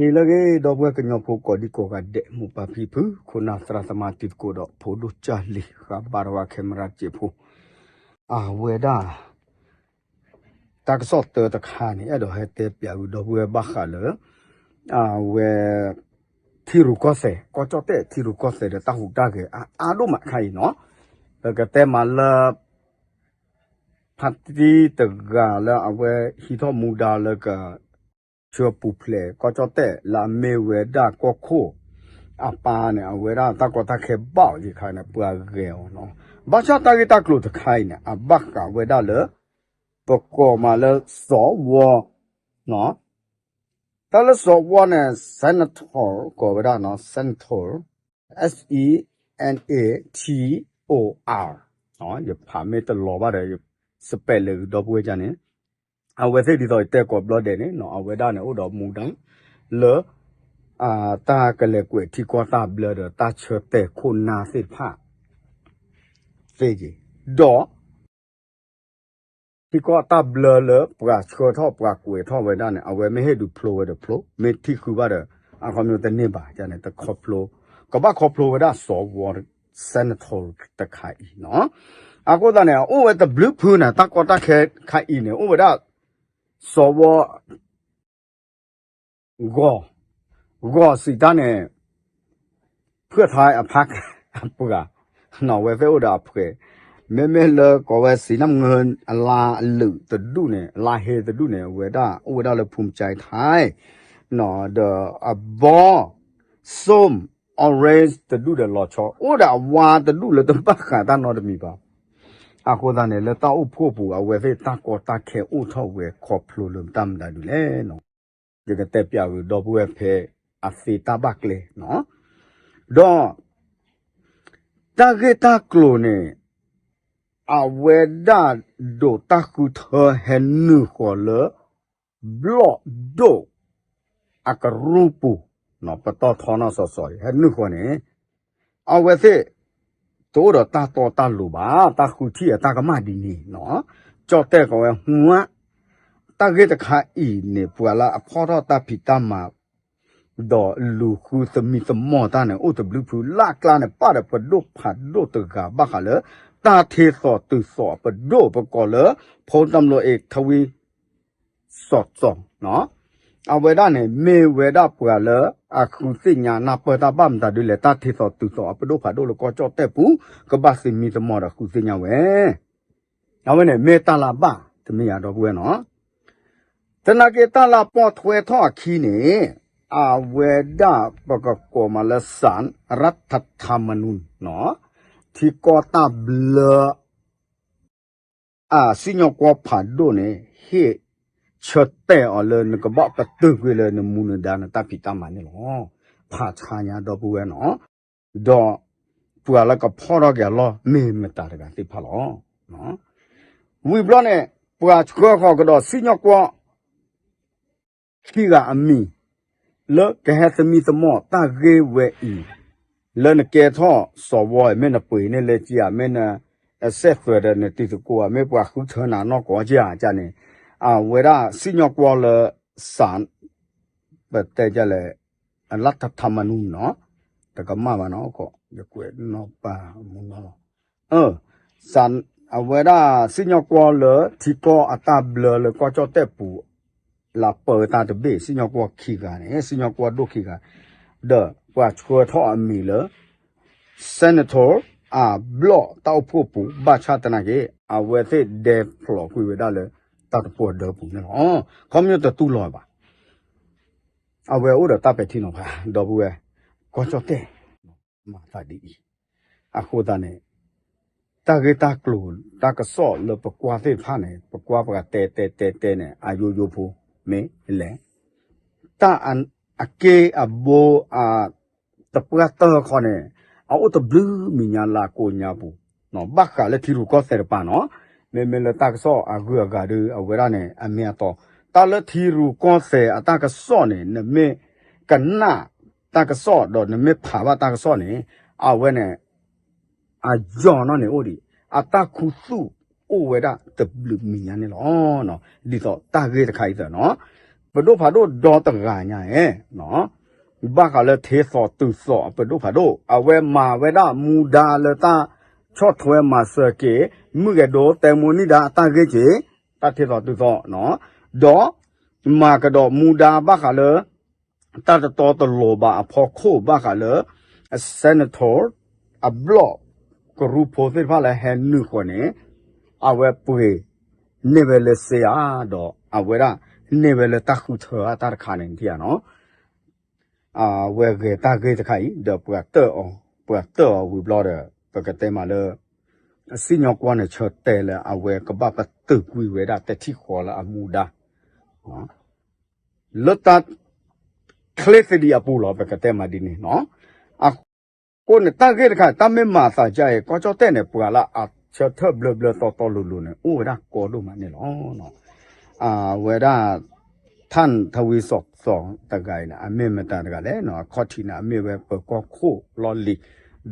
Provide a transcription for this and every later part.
ဟ့ၣ်လၢဂ့ၤ ဒီပုၢ်ဝဲၢ်ကညီဖိကိးဒံကိးဂၤဒဲး မိၢ်ပၢ်ဖံဖု ခိၣ်နၢ်သရၣ်သမါတံၤသကိးဒီး ဖိဒိၣ်ကၢ်လံၤ ဃးဘါတဝါ camera စ့ၢ်ဖိ အဝဲဒၣ် တၢ်ကစီၣ်တၢတခါန့ၣ် အဲၣ်ဒိးဟဲတဲပၠးဝံၤဒီပုၢ်ဝဲၢ်ဘၣ်ဃးလၢ အဝဲ ထံရူၢ်ကီၢ်သဲး ကီၢ်ကၠီၣ်တဲၣ် ထံရူၢ်ကီၢ်သဲးဒီးတၢ်ဟူးတၢ်ဂဲၤအါအါဒိၣ်မးခါအံၤနီၤ, ပကတဲမးလၢ ဖါတံၢ်တဂၤလၢအဝဲဟံးထီၣ်မူဒါလၢက ဆှၢပူၤဖျဲး ကီၢ်ကၠီၣ်တဲၣ် လၢအမ့ၢ်ဝဲဒၣ်ကီၢ်ခိၣ် အပၢ်န့ၣ် အဝဲဒၣ်တၢ်ကီတၢ်ခဲဘၣ်အီၤယံၤခါန့ၣ် ပှၤဂဲၤအီၤနီၤ, ဘၣ်ဆၣ်တၢ်ဂ့ၢ်တၢ်ကျိၤတခါအံၤန့ၣ် အဘၣ်ဃးဝဲဒၣ်လၢ ပကိးမးလၢ စီၤဝီ နီၤ, တၢ်လၢစီၤဝီန့ၣ် Senator ကိးဝဲဒၣ်နီၤ Senator, S E N A T O R ယဖးမ့ၢ်တလီၤဘၣ်ဒီး spelling ဒီပုၢ်ဝဲၢ်ကန့ၣ်, အဝဲသ့ၣ်ဒ်သိးယတဲကိးဘျီဒဲးန့ၣ်နီၤ အဝဲဒၣ်န့ၣ် အိၣ်ဒီးမူဒါ လၢ တၢ်ကလဲၤကွဲးထံကီၢ်တၢ်ဘျၢဒီး တၢ်ဆၢတဲာ်ခိၣ်နၢ်သ့ၣ်တဖၣ် သ့က့ၤ, ဒီး ထံကီၢ်တၢ်ဘျၢလၢပှၤဆှၢထီၣ်ပှၤကွဲးထီၣ်ဝဲဒၣ်န့ၣ် အဝဲမ့ၢ်ဟ့ၣ်ဒုးဖျိဝဲတဖျိ, မ့ၢ်ထံၣ်ဃုဘၣ်ဒီး အခီပညီတန့ၢ်ဘၣ်န့ၣ် တခီဖျိ, ကဘၣ်ခီဖျိဝဲဒၣ်စီၤဝီ Senator တခါအံၤနီၤ, အဃိသတးန့ၣ် အအိၣ်ဝဲတဘျုးဖုန့ၣ် တၢ်ကီတၢ်ခဲခါအံၤန့ၣ် အိၣ်ဝဲဒၣ် စီၤဝီ ဂီၤ, ဂီၤစံးတၢ်န့ၣ် ဖုၣ်ထါအဖါအပှၤ, နီၢ်ဝဲသ့ၣ်အိၣ်ဒီးအဖှဲး, မ့မ့ၢ်လၢကိးဝဲစံးနၢ်မုၢ် အလါအလုာ်တဒူၣ်န့ၣ် အလါဟ့တဒူၣ်န့ၣ် အဝဲဒၣ်အိၣ်ဝဲဒၣ်လၢဖူမကၠဲထဲ, ဒီးအဘီ စိၣ် orange တဒူၣ်ဒီးလီၤဆီ အိၣ်ဒီးအဝါတဒူၣ်လၢတဘၣ်ဃးတၢ်နီတမံၤဘၣ်. အဃိသတးန့ၣ် လၢတၢ်အိၣ်ဖှိၣ်ပူၤ အဝဲသ့ၣ်တၢ်ကီတၢ်ခဲအိၣ်ထီၣ်ဝဲခီဖျိလၢတၢ်မတၤဒုလဲၣ်နီၤ, ယကတဲပၠးဝံၤဒီပုၢ်ဝဲၢ်ဖဲအသ့တၢ်ဘၣ်ကျဲနီၤ, ဒီး တၢ်ဂ့ၢ်တၢ်ကျိၤန့ၣ် အဝဲဒၣ်ဒိးတၢ်ဃုထၢဟဲနုာ်ဃီၤလၢ ဘျီၣ်ဒိၣ် အကရူၢ်ပူၤ, ပတီၢ်ထီနီၢ်စီၤစီၤ ဟဲနုာ်ဃီၤန့ၣ် အဝဲသ့ၣ် တအိၣ်ဒီးတၢ်တီတၢ်လိၤဘၣ်, တၢ်ဃုထံၣ်အတၢ်ကမၣ်ဒ်န့ၣ်နီၤ, ကၠီၣ်တဲၣ်ကီးဝဲဟူဝါ, တၢ်ဂ့ၢ်တခါအံၤန့ၣ် ပှၤလၢအဖီၣ်ထီၣ်တၢ်ဖံးတၢ်မၤ ဒီးလူၤဃုသမံသမိးတၢ်န့ၣ် အိၣ်တဘျုးဖုလၢ်ကျါန့ၣ် ပၣ်ဒီးပဒိၣ်ဖးဒိၣ်တဂၤဘၣ်ဃးလၢ တၢ်ထ့သိးတုၤသိးအပဒိၣ်ပကိးလၢ ဖိတၢ်မလိၤအ့ၣ်ထဝံ စီၤစီၤ, အဝဲဒၣ်န့ၣ် မ့ၢ်ဝဲဒၣ်ပှၤလၢအဃုသ့ၣ်ညါနၢ်ပၢၢ်တၢ်ဘၣ်မတၤဒ်လဲၣ် တၢ်ထ့သိးတုၤသိးအပဒိၣ်ဖးဒိၣ်လၢကီၢ်ကၠီၣ်တဲၣ်ပူၤ ကဘၣ်သမံသမိးဒီးဃုသ့ၣ်ညါဝဲ အဝဲန့ၣ်မ့ၢ်တၢ်လၢအဘၣ် တမ့ၢ်ယၤဒီပုၢ်ဝဲၢ်နီၤ, သနာ်က့တၢ်လၢအပိာ်ထွဲထီၣ်အခံန့ၣ် အဝဲဒၣ်ပကကိးမးလၢ စးရၣ်ထထၢမနူၣ် ထံကီၢ်တၢ်ဘျၢ အစံၣ်ညီၣ်ကွီၢ်ဖးဒိၣ်န့ၣ် ဟ့ၣ်ဆၢတဲာ်အီၤလၢနကဘၣ်ပတုာ်ကွံာ်လၢနမူနဒါနတၢ်ဖံးတၢ်မၤန့ၣ်လီၤ. ဖးဆါညါဒီပုၢ်ဝဲၢ်နီၤ, ဒီးပှၤလၢကဖီၣ်ထီၣ်က့ၤအလီၢ်မ့ၢ်မတၤတဂၤသ့ၣ်တဖၣ်လီၤ. ဝံၤဘျီန့ၣ် ပှၤဆှၢဃီၤကဒီးစံၣ်ညီၣ်ကွီၢ် ခံဂၤအမံၤ လၢကဟဲသမံသမိးတၢ်ဂ့ၢ်ဝဲအံၤ, လၢနကဲထီၣ်စီၤဝီ မ့ၢ်နပှ့ၤန့ၢ်လၢက့ဧါ, မ့ၢ်န အစဲးသွဲးဒီးနတံၤသကိးဧါ, မ့ၢ်ပှၤဃုထၢနၤနီၢ်ကီၢ်က့ဧါန့ၣ်, အဝဲဒၣ်စံၣ်ညီၣ်ကွီၢ်လၢ စး ပတဲလဲၣ် အလၢထထၢမနူၣ်နီၤ, တကမၣ်ဘၣ်နီၤ, ယကွဲးနီၣ်ပၢ်မူနီၤလီၤ. အဝဲဒၣ်စံၣ်ညီၣ်ကွီၢ်လၢထံကီၢ်အတၢ်ဘျၢလၢကီၢ်ကၠီၣ်တဲၣ်ပူၤ လၢပၢတၢ်တဘ့ၣ် စံၣ်ညီၣ်ကွီၢ်ခံဂၤန့ၣ် စံၣ်ညီၣ်ကွီၢ်ဒိၣ်ခံဂၤ, ဒီးပှၤဆှၢထီၣ်အမံၤလၢ Senator အဘျီၣ်တၢ်အိၣ်ဖှိၣ်ပူၤ ဘၣ်ဆၣ်သနာ်က့ အဝဲသ့ၣ်ဒဲးဖျိးကွံာ်ဝဲဒၣ်လၢ တၢ်တပှီၤဒၢပူၤန့ၣ်လီၤ. ခီပညီတတူၢ်လိာ်ဘၣ် အဝဲအိၣ်ဒီးတၢ်ပဲာ်ထံနီၤဖး ဒီပုၢ်ဝဲၢ် ကီၢ်ကၠီၣ်တဲၣ် မၤသးဒ်အံၤ, အဃိသတးန့ၣ် တၢ်ဂ့ၢ်တၢ်ကျိၤ တၢ်ကစီၣ်လၢပကွၢ်သ့ၣ်တဖၣ်န့ၣ် ပကွၢ်ပှၤတဲတဲတဲတဲန့ၣ် အယိယိဖိ မ့ၢ်လဲၣ်, တၢ်အက့ၢ်အဘိ အ တပှၢ်တၢၢ်ခီန့ၣ် အအိၣ်တဘျုးမံၤညါလၢအကိးညါပူၤ, ဘၣ်ဃးလၢထံရူၢ်ကီၢ်သဲးတပၤနီၤ, မ့မ့ၢ်လၢတၢ်ကစီၣ်အဂုၤအဂၤဒီး အဝဲဒၣ်န့ၣ် အမ့ၢ်အတီ, တၢ်လၢထံရူၢ်ကီၢ်သဲးအတၢ်ကစီၣ်န့ၣ် နမ့ၢ်ကနၣ်တၢ်ကစီၣ်ဒီးနမ့ၢ်ဖးဘၣ်တၢ်ကစီၣ်န့ၣ် အဝဲန့ၣ် အယီၤနီၢ်န့ၣ်အိၣ်ဒံး အတၢ်ခူသူၣ်အိၣ်ဝဲဒၣ်တဘျုးမံၤညါန့ၣ်လီၤ. ဒ်သိးတၢ်ဂ့ၢ်တခါအံၤသ့ၣ်နီၤ, ပဒိၣ်ဖးဒိၣ်ဒီတဂၤညါဧါ, ဘၣ်ဃးလၢထ့သိးတုၤသိးအပဒိၣ်ဖးဒိၣ် အဝဲမၤဝဲဒၣ်မူဒါလၢတၢ်ဆီၣ်ထွဲမၤစၢၤက့ၤ မုၣ်ကဲၤဒိတဲမိၣ်နံၣ်ဒါအတၢ်ဂ့ၢ်က့ၤ တၢ်ထ့သိးတုၤသိး, ဒီးမၤကဒီးမူဒါဘၣ်ဃးလၢ တၢ်တတီတလိၤဘၣ်အဖီခိၣ်ဘၣ်ဃးလၢ senator အဘျီၣ်ကရူၢ်ဖိသ့ၣ်တဖၣ်လၢဟဲနုာ်ဃီၤန့ၣ် အဝဲပှ့ၤန့ၢ်ဝဲလၢစ့ဧါ, ဒီးအဝဲဒၣ်န့ၢ်ဝဲလၢတၢ်ဃုထၢအတၢ်တခါန့ၣ် ထံၣ်ဧါနီၤ, အဝဲဂဲၤတၢ်ဂ့ၢ်တခါအံၤ ဒီးပှၤတၢၣ်အီၤ, ပှၤတၢၣ်အီၤဝံၤဘျီဒီး ပကတဲမးလၢ စံၣ်ညီၣ်ကွီၢ်န့ၣ်ဆၢတဲာ်လၢအဝဲကဘၣ်ပတုာ်ကွံာ်ဝဲဒၣ်တထံၣ်ဃီလၢအမူဒါ လၢတၢ်ချ့သဒံးအပူၤလီၤ ပကတဲမးဒ်န့ၣ်နီၤ. အဃိန့ၣ် တၢ်ဂ့ၢ်တခါ တၢ်မ့ၢ်မၤသးဒ်အံၤ ကီၢ်ကၠီၣ်တဲၣ်န့ၣ် ပှၤလၢအဆၢထၢၣ်ဘျၢဘျၢတီတီလိၤလိၤန့ၣ် အိၣ်ဝဲဒၣ်ကီဒိၣ်မးန့ၣ်လီၤ. အဝဲဒၣ် ထၣ်ထဝံစီၤစီၤတဂၤအံၤန့ၣ် အမ့ၢ်မတၤတဂၤလဲၣ်နီၤ, အခီၣ်ထံးန့ၣ် အမ့ၢ်ဝဲပၢၤကီၢ်ခိၣ်လီၢ်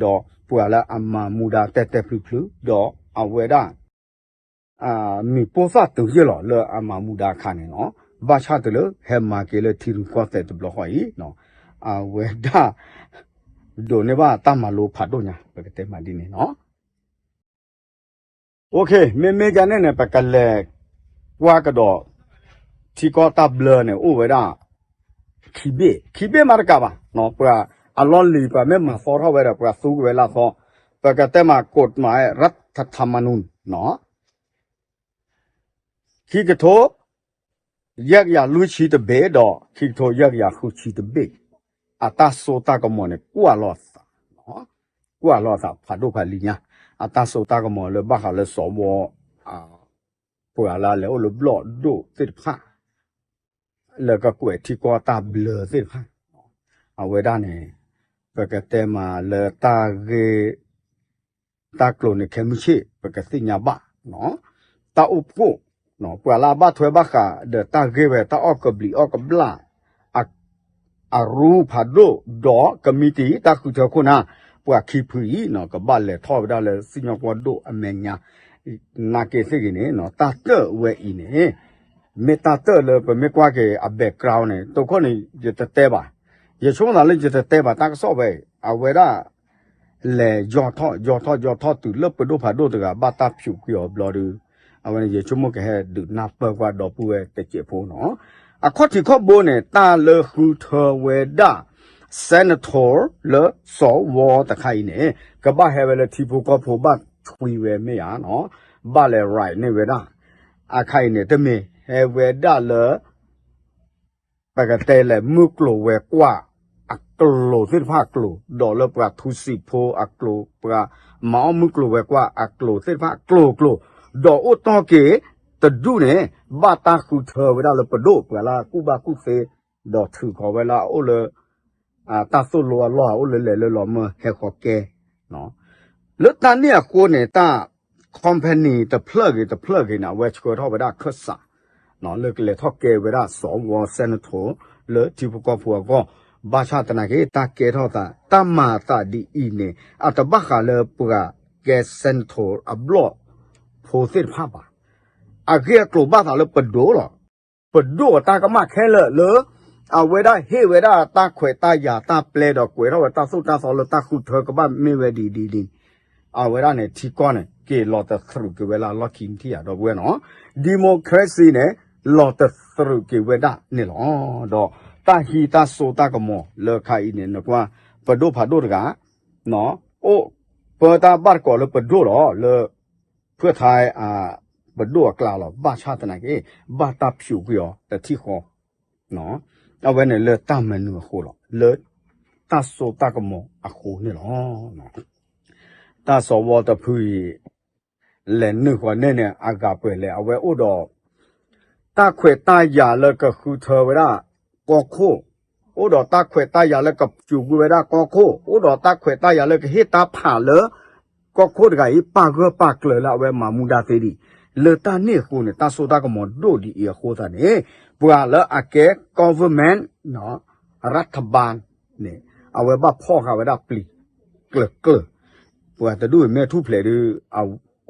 လံၤ, ဒီးပှၤလၢအမၤမူဒါတဲာ်တဲာ်ဖျုးဖျုး, ဒီးအဝဲဒၣ် မံၤပိၢ်သၣ်တုၤယဲၢ်လီၤ လၢအမၤမူဒါအခါန့ၣ်နီၤ, ဘၣ်ဆၣ်တုၤလၢဟဲမၤက့ၤလၢထံရူၢ်ကီၢ်သဲးတဘျီဃီအံၤ, အဝဲဒၣ် ဒိးန့ၢ်ဘၣ်တၢ်မၤလိဖးဒိၣ်ညါ ပကတဲမးဒ်န့ၣ်နီၤ. မ့မ့ၢ်ကန့ၣ်န့ၣ် ပကလဲၤကွၢ်ကဒီး ထံကီၢ်တၢ်ဘျၢန့ၣ် အိၣ်ဝဲဒၣ် ခံဘ့ၣ်, ခံဘ့ၣ်မးတကးဘၣ်, ပှၤအလီၢ်လံၤ ပှၤမ့ၢ်မၤသီထီၣ်ဝဲဒီး ပှၤသူက့ၤဝဲလၢအသီ, ပကတဲမး ကိးမး ရတ်ฐธรรมนูญ ခံကထိ ယဲၢ်ကယၤလွံၢ်ဆံတဘ့ၣ်ဒီး ခံကထိယဲၢ်ကယၤဃုဆံတဘ့ၣ်, အတၢ်စိတၢ်ကမီၤန့ၣ် ကွၢ်လီၤအသး, ကွၢ်လီၤအသးဖးဒိၣ်ဖးလံၤညါ, အတၢ်စိတၢ်ကမီၤလၢဘၣ်ဃးလၢစီၤဝီ ပှၤလၢအလဲၤအိၣ်လၢဘျီၣ်ဒိၣ်သ့ၣ်တဖၣ် လၢကကွဲးထံကီၢ်တၢ်ဘျၢသ့ၣ်တဖၣ်, အဝဲဒၣ်န့ၣ် ပကတဲမးလၢတၢ်ဂ့ၢ် တၢ်ကျိၤန့ၣ် ခဲမုၢ်ဆ့ၣ် ပကသ့ၣ်ညါဘၣ်, တၢ်အိၣ်ဖှိၣ်, ပှၤလၢအဘၣ်ထွဲဘၣ်ဃးဒီးတၢ်ဂ့ၢ်ဝဲ တၢ်အီၣ်ကဘျံးအီၣ်ကဘျၣ် အရူဖးဒိၣ်ဒီး ကမံးတံာ် တၢ်ဃုထၢခိၣ်နၢ် ပှၤခံဖုအံၤ ကဘၣ်လဲၤထီၣ်ဝဲဒၣ်လၢစံၣ်ညီၣ်ကွီၢ်ဒိၣ်အမဲာ်ညါ, နာ်က့သ့ၣ်ဂ့ၤန့ၣ် တၢ်တၢၣ်ဝဲအံၤန့ၣ် မ့ၢ်တၢ်တၢၣ်လၢပမ့ၢ်ကွၢ်က့ၤအ background န့ၣ် တိခိၣ်န့ၣ် ယတတဲဘၣ်, ယဆိကမိၣ်သးလၢယတတဲဘၣ်တၢ်ကစီၣ်ဝဲအံၤ အဝဲဒၣ် လဲၤယီၢ်ထီၣ်ယီၢ်ထီၣ်ယီၢ်ထီၣ်တုၤလၢပဒိၣ်ဖးဒိၣ်တဂၤ ဘၣ်တၢ်ဖၠူးကွံာ်အီၤဘျီဒီး အဝဲန့ၣ် ယဆိကမိၣ်ကဟဲဒုးနၢ်ပၢၢ်ကွၢ်ဒီပုၢ်ဝဲၢ်တစဲးဖိနီၤ, အခီၣ်ထံးခီၣ်ဘိန့ၣ် တၢ်လၢဃုထၢဝဲဒၣ် senator လၢစီၤဝီတခါအံၤန့ၣ် ကဘၣ်ဟဲဝဲလၢထံဖိကီၢ်ဖိဘၣ်ထွံဝဲမ့ၢ်ဧါနီၤ, ဘၣ်လဲၤ write န့ၢ်ဝဲဒၣ်, အခါအံၤန့ၣ် တမ့ၢ်ဟဲဝဲဒၣ်လၢ ပကတဲလဲၣ် မုၢ်ကျိၤဝဲၤကွာ်အကျိၤသ့ၣ်တဖၣ်အကျိၤ, ဒီးလၢပှၤထူစံးဖိအကျိၤ, ပှၤမၤအီၣ်မုၢ်ကျိၤဝဲၤကွာ်အကျိၤသ့ၣ်တဖၣ်အကျိၤအကျိၤ, ဒီးအိၣ်တီၢ်က့ၤတဒူၣ်န့ၣ် ဘၣ်တၢ်ဃုထၢဝဲဒၣ်လၢပဒိၣ် ပှၤလၢအကူၣ်ဘၣ်ကူၣ်သ့, ဒီးထုးဃီၤဝဲလၢအအိၣ်လၢ တၢ်သိၣ်လိအလီၢ် အအိၣ်လၢလဲၤလၢလီၤမၢ်ဟဲဃီၤကဲ လၢတၢ်န့ၣ်အဃိန့ၣ် တၢ် company တဖျၢၣ်ဂ့ၤတဖျၢၣ်ဂ့ၤန့ၣ် အဝဲဆှၢထီၣ်ဝဲဒၣ်ခၢၣ်စး လၢကလဲၤထီၣ်ကဲဝဲဒၣ်စီၤဝီ senator လၢထံဖိကီၢ်ဖိအဂီၢ်, ဘၣ်ဆၣ်သနာ်က့ တၢ်ကဲထီၣ်သး တၢ်မၤသးဒ်အံၤန့ၣ် အတဘၣ်ဃးလၢပှၤကဲ senator အဘျီၣ်ဖိသ့ၣ်တဖၣ်ဘၣ်. အဂ့ၢ်အကျိၤဘၣ်သးလၢပဒိၣ်လီၤ. ပဒိၣ်အတၢ်ကမၣ်ခဲလၢာ်လၢ အဝဲဒၣ်ဟ့ၣ်ဝဲဒၣ်တၢ်ခွဲးတၢ်ယာ်တၢ်ပျဲဒီးကွဲးထီၣ်ဝဲတၢ်သိၣ်တၢ်သီလၢတၢ်ဃုထၢကဘၣ်မ့ၢ်ဝဲဒ်ဒ်န့ၣ်, အဝဲဒၣ်န့ၣ် ထံကီၢ်န့ၣ် က့ၤလီၤတသရူးက့ၤဝဲလၢအလီၢ်ခံထံၣ်ဧါ ဒီပုၢ်ဝဲၢ်နီၤ, democracy န့ၣ် လီၤတသရူးက့ၤဝဲဒၣ်န့ၣ်လီၤ. ဒီးတၢ်ဟံးတၢ်စိတၢ်ကမီၤလၢခါအံၤန့ၣ် နကွၢ် ပဒိၣ်ဖးဒိၣ်တဂၤ အိၣ်ပၢတၢ်ဘၣ်တကိးလၢပဒိၣ်လီၤ လၢ ဖၢၣ်ထါ ပဒိၣ်အကျါလီၤ. ဘၣ်ဆၣ်သနာ်က့ ဘၣ်တၢ်ဖၠူးကွံာ်အီၤတထံၣ်ဃီ, အဝဲန့ၣ်လၢတၢ်မနုၤအဃိလီၤ, လၢတၢ်စိတၢ်ကမီၤအဃိန့ၣ်လီၤ. တၢ်စီၤဝီတဖုအံၤ လဲၤနုာ်ဃီၤန့ၢ်န့ၣ် အဂၤပှဲၤလဲၣ် အဝဲအိၣ်ဒီး တၢ်ခွဲးတၢ်ယာ်လၢကဃုထၢဝဲဒၣ်ကီၢ်ခိၣ်, အိၣ်ဒီးတၢ်ခွဲးတၢ်ယာ်လၢကဖၠူးကွံာ်ဝဲဒၣ်ကီၢ်ခိၣ်, အိၣ်ဒီးတၢ်ခွဲးတၢ်ယာ်လၢကဟ့ၣ်တၢ်ဖးလၢ ကီၢ်ခိၣ်တဂၤအံၤ ပာ်ဂၢၢ်ပာ်ကျၢၤလၢအဝဲမၤမူဒါသ့ဒံး, လၢတၢ်န့ၣ်အဃိန့ၣ် တၢ်စိတၢ်ကမီၤဒိၣ်ဒ်အံၤအဃိသတးန့ၣ် ပှၤလၢအကဲ government ရတ်ฐบาล န့ၣ် အဝဲဘၣ်ဖီၣ်ဃာ်ဝဲဒၣ်ပျံၤကျၢၤကျၢၤ, ပှၤတဒူၣ်မ့ၢ်ထူၣ်ဖျဲးဒီး အ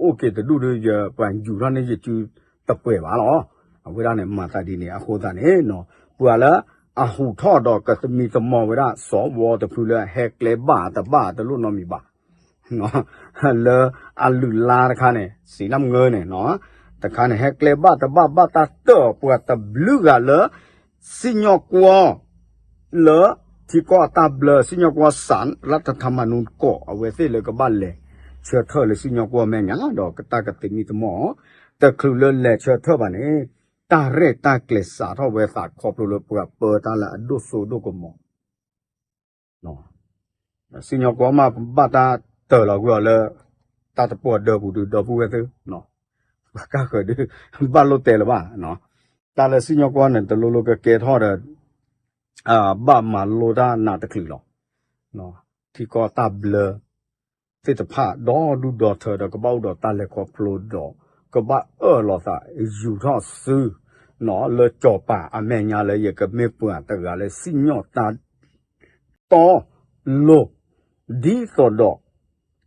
အိၣ်က့ၤတဒူၣ်ဒီး ယပှၤယူၤထီၣ်န့ၣ် ယစုတပှဲၤဘၣ်လီၤ. အဝဲဒၣ်န့ၣ် မၤသးဒ်န့ၣ်အဃိသတးန့ၣ် ပှၤလၢအဟူးထီၣ်ဒီးကသမံသမိးဝဲဒၣ် စီၤဝီတဖုလၢဟဲကျဲဘၣ်တဘၣ်တလိၣ်နီတမံၤဘၣ် လၢအလုၢ်လါတခါန့ၣ် စံးနၢ်မုၢ်န့ၣ် တခါန့ၣ် ဟဲကျဲဘၣ်တဘၣ်ဘၣ်တၢ်တၢၢ် ပှၤတဘျုးဂၤလၢ စံၣ်ညီၣ်ကွီၢ် လၢထံကီၢ်အတၢ်ဘျၢ စံၣ်ညီၣ်ကွီၢ် စးလၢတထမနူကီး အဝဲသ့ၣ်လၢကဘၣ်လဲၤဆၢထၢၣ်လၢစံၣ်ညီၣ်ကွီၢ်မဲာ်ညါ ဒီးကတၢ်ကသမံသမိး တချုးလၢလဲၤဆၢထၢၣ်ဘၣ်န့ၣ် တၢ်ရဲၣ်တၢ်ကျဲၤစးထီၣ်ဝဲသးခီဖျိလၢပှၤပၢတၢ်လၢအဒိၣ်စိဒိၣ်ကမီၤ စံၣ်ညီၣ်ကွီၢ်မးဘၣ်တၢ်တၢၢ်လီၤကွံာ်အီၤလၢ တၢ်တပှီၢ်ဒၢပူၤဒုး ဒီပုၢ်ဝဲၢ်သ့ၣ် ပှၤကါဃၢၤဒုး ဘၣ်လိၣ်တဲလၢၤဘၣ် တၢ်လၢစံၣ်ညီၣ်ကွီၢ်န့ၣ် တလိၣ်လိၣ်ကကဲထီၣ်ဒီး ဘၣ်မၤလိတၢ်နးတချုးလီၤ ထံကီၢ်တၢ်ဘျၢ သ့ၣ်တဖၣ်ဒီဒူၣ်ဒီထၢဒီး ကဘၣ်အိၣ်ဒီးတၢ်လဲၤခီဖျိဒီး ကဘၣ်အၢၣ်လီၤသးယူၤထီၣ်စု လၢစီၤပၤအမဲာ်ညါလၢ ယကမ့ၢ်ပှၤတဂၤလၢစံၣ်ညီၣ်တၢ်တီလိၤ ဒ်သိးဒီး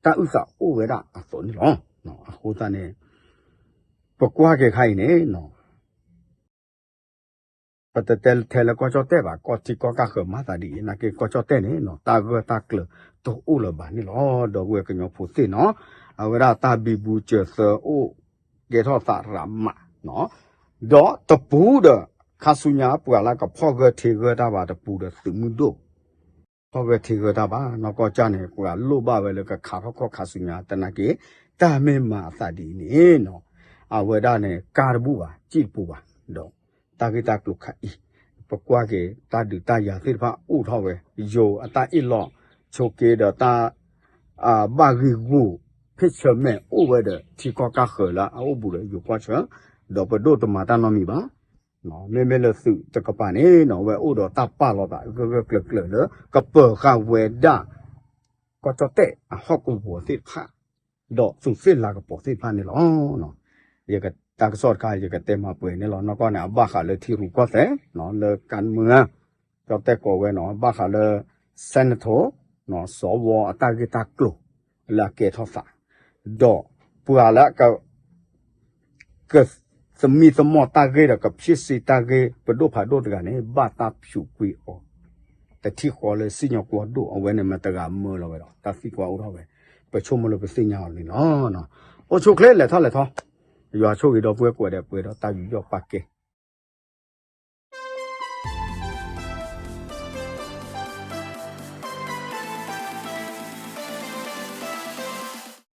တၢ်အုၣ်သးအိၣ်ဝဲဒၣ်အသိးန့ၣ်လီၤ. အဃိသတးန့ၣ် ပကွၢ်က့ၤခါအံၤန့ၣ် ပတတဲထဲလၢကီၢ်ကၠီၣ်တဲၣ်ဘၣ် ကီၢ်ထံကီၢ်ကၢ်ဃၢၤမၤသးဒ်အံၤ နာ်က့ကီၢ်ကၠီၣ်တဲၣ်န့ၣ် တၢ်ဂၢၢ်တၢ်ကျၢၤတအိၣ်လၢၤဘၣ်န့ၣ်လီၤ. ဒီပုၢ်ဝဲၢ်ကညီဖိသ့ၣ်နီၤ အဝဲဒၣ်တၢ်ဘံဘူစၢၤသၢအိၣ် ကဲထီၣ်သးရးမး ဒီးတပူၤဒီး ခါဆူညါပှၤလၢကဖီၣ်ဂၢၢ်ထံဂၢၢ်တၢ်ဘၣ်တပူၤဒီးသုးမုၢ်ဒိၣ် ဖီၣ်ဂၢၢ်ထံဂၢၢ်တၢ်ဘၣ် နီၢ်ကီၢ်ကၢ်န့ၣ် ပှၤလိၣ်ဘၣ်ဝဲလၢကခးထီၣ်ခီၣ်ခါဆူညါ သနာ်က့ တၢ်မ့ၢ်မၤအသးဒ်အံၤန့ၣ်နီၤ အဝဲဒၣ်န့ၣ် ကါတဘူၣ်ဘၣ် စံၣ်တပူၤဘၣ် ဒီးတၢ်ဂ့ၢ်တၢ်ကျိၤခါအံၤ ပကွၢ်က့ၤတၢ်ဒုးတၢ်ယၤသ့ၣ်တဖၣ်အိၣ်ထီၣ်ဝဲ ယိၤအတၢ်အ့ၣ်လိာ် ဆိးက့ဒီးတၢ် ဘၣ်ဂံာ်ဂူာ် ဖ့ၣ်ဆၢမဲာ်အိၣ်ဝဲဒီး ထံကီၢ်ကၢ်ဃၢၤလၢအအိၣ်ဘူးဒီးယိၤကီၢ်ဆၢ ဒီးပဒိၣ်တမၤတၢ်နီတမံၤဘၣ် မ့မ့ၢ်လၢသုးတကပၤန့ၣ်နီၤ အဝဲအိၣ်ဒီးတၢ်ပာ်လီၤသးဂၢၢ်ဂၢၢ်ကျၢၤကျၢၤလၢ ကပၢၤဃာ်ဝဲဒၣ် ကီၢ်ကၠီၣ်တဲၣ်အဟီၣ်ကဝီၤသ့ၣ်တဖၣ် ဒီးသူးသ့ၣ်လၤကပီၤသ့ၣ်တဖၣ်န့ၣ်လီၤ. ယကတၢ်ကစီၣ်တခါ ယကတဲမၤပှဲၤန့ၣ်လီၤ. နီၢ်ကီၢ်န့ၣ် အဘၣ်ဃးလၢထံရူၢ်ကီၢ်သဲး လၢကၢၣ်မုၢ် ကၠီၣ်တဲၣ်ကိးဝဲနီၤ ဘၣ်ဃးလၢ Senator စီၤဝီအတၢ်ဂ့ၢ်တၢ်ကျိၤ လၢအကဲထီၣ်သး ဒီးပှၤလၢ ကသမံသမိးတၢ်ဂ့ၢ်ဒီးကဖံးစ့တၢ်ဂ့ၢ် ပဒိၣ်ဖးဒိၣ်တဂၤန့ၣ် ဘၣ်တၢ်ဖၠူးကွံာ်အီၤ တထံၣ်ဃီလၢစံၣ်ညီၣ်ကွီၢ်ဒိၣ် အဝဲန့ၣ်မ့ၢ်တဂၤမၢလီၤဝဲဒီး တၢ်သံကွၢ်အိၣ်ထီၣ်ဝဲ ပဆိကမိၣ်လၢပသ့ၣ်ညါအီၤန့ၣ်လီၤ. အိၣ်ဆူၣ်ချ့လဲၤထီၣ်လဲၤထီ ယွၤဆိၣ်ဂ့ၤဒီပုၢ်ဝဲၢ်ကိးဂၤဒဲး ပှဲၤဒီးတၢ်ယူးယီၣ်ပာ်ကဲ